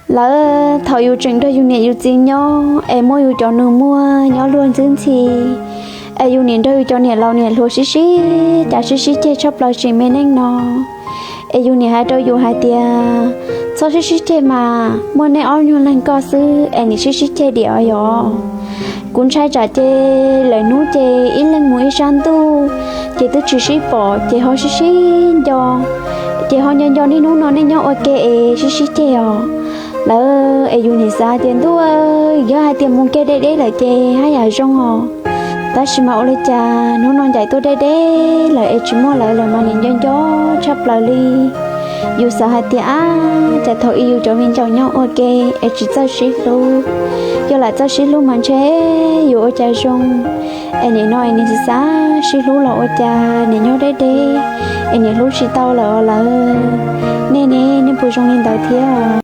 Lawm thaum yus tseem nrog yus niam yus txiv nyob es muaj yus cov nus muag nyob luag ntxwb ntxhi, es yus niam nrog yus cov niam laus niam hluas sib sib cav sib sib ceg tshaj plaws tseem me neej no, es yus niam hais rau yus hais tias, txhob sib sib ceg mas, muaj nej ob nyuag leeg koj xwb es nim sib sib ceg diam os yog. Kuv ntshai tsam ces lawm hnub ces ib leeg mus ib sab ntuj, ces twb tsis sib pom ces ho sib sib nco, ces ho nco nco niaj hnub no nej nyob ua ke es sib sib ceg os. Lawm es yus niam xav tias ntuj, yog hais tias mus kiag deb deb lawm ces haj yam zoo os. Tab sis mas ua li cas hnub no ncaim tuaj deb deb lawm es tsis muaj lawv lawm mas nim nco nco tshaj plaws li. Yus xav hais tias ab, cas thaum ub yus cov viv ncaus nyob ua ke es tsis txawj sib hlub, yog lam txawj sib hlub mas ntshe yuav ua cas zoo. Es nim no es nim xav xav sib hlub los ua cas nim nyob deb deb es nim hlub tsis tau lawm os lawv. Nej ne, nej puas zoo li ntawd thiab?